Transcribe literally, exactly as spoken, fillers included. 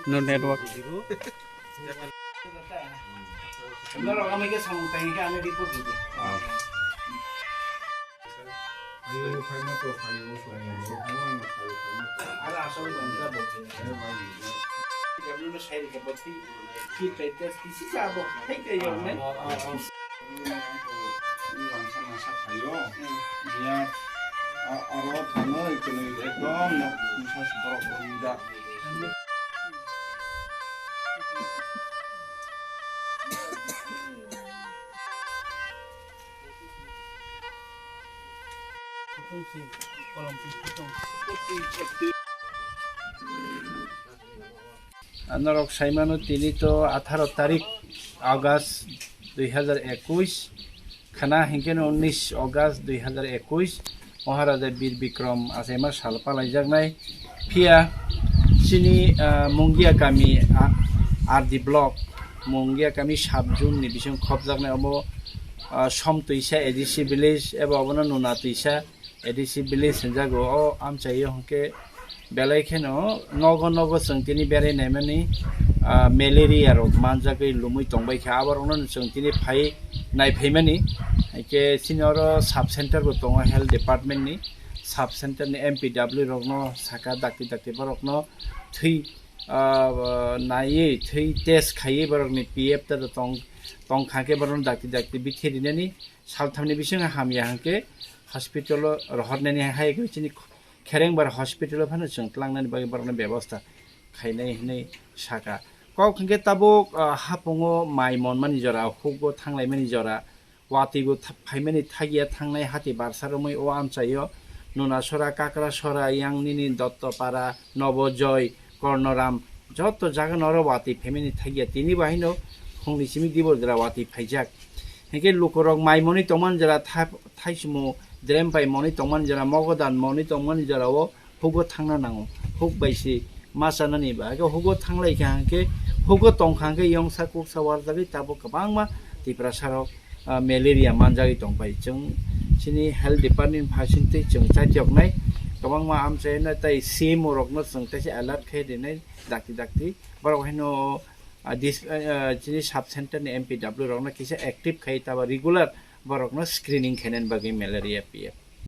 No network. Norok amai khe samung tangwi khe ano report rwdi. Phaio, phaima to phaio, phaio, phaio, phaio, phaio. Aro asol bangsa bo. Phaio, phaio. Gabriel no sai rikha bo twi, twi try test tisi cha bo. Hai khe yok nai. Bangsa masa phaio. Hmm. Biya, a, aro thangwi twnwi ekdom no masa borok rwida. Norok saimano tini to atharo tarik August dui hazar ekush, khana hinkhe no unis August dui hazar ekush, Maharaja Bir Bikram achaima sal palaijaknai. Phiya chini, ah, Mungia kami, ah, R D block, Mungia kami sub zone ni bising khopjaknai omo, ah, Somtwisa A D C village eba obono Nuna Twisa A D C village hinjago. O amchaio hwnkhe belai kheno nogo nogo chwng tini berai naimani, ah, malaria rok manjagwi lumui tongbai kha, aborokno chwng tini phai naiphaimani. Hwnkhe chini oro sub center bo tongo health department ni, sub center ni M P W rokno saka dakti dakti borokno thwi, ah, naiwi thwi test khaiwi borokni P F ta tong, tongkha khe borokno dakti dakti bithi rinani salthamni bisingo hamya hwnkhe hospital o rohornani hai chini Kherengbar hospital o phano chwng tlangnani bagwi borokno bebosta khainai hinwi saka. Kok hwnkhe tabuk, ah, hapungo mai monmani jora, hugo thanglaimani jora, watwi bo tha-, phaimani thagia thangnai hati barsa romwi o amchaio Nunasora, Kakrasora, yang nini Dottopara, Nobojoy, Kornoram, joto jaga no oro watwi phaimani thagia tini bo haino phungni simi dibor jora watwi phaijak. Hinkhe lukurok mai monwi tongmani jora tha-, thaisumu drem pai monwi tongmani jora, mogodan monwi tongmani jora o hugo thangna nango, huk bai se ma chanani ba. Hakhe hugo thanglai kha hwnkhe, hugo tongkha hwnkhe yongsa kuksa warjagwi tabuk kwbangma Tiprasa rok, ah, malaria manjagwi tongpai. Chwng chini health department ni phaising twi chwng chaitiyoknai kwbangma amchaino tei C M O rokno chwng teisa alert khai rinai dakti dakti. Borok haino, ah, dis-, ah, chini sub center ni M P W rokno kisa active khai taba regular borokno screening khainani bagwi malaria P F.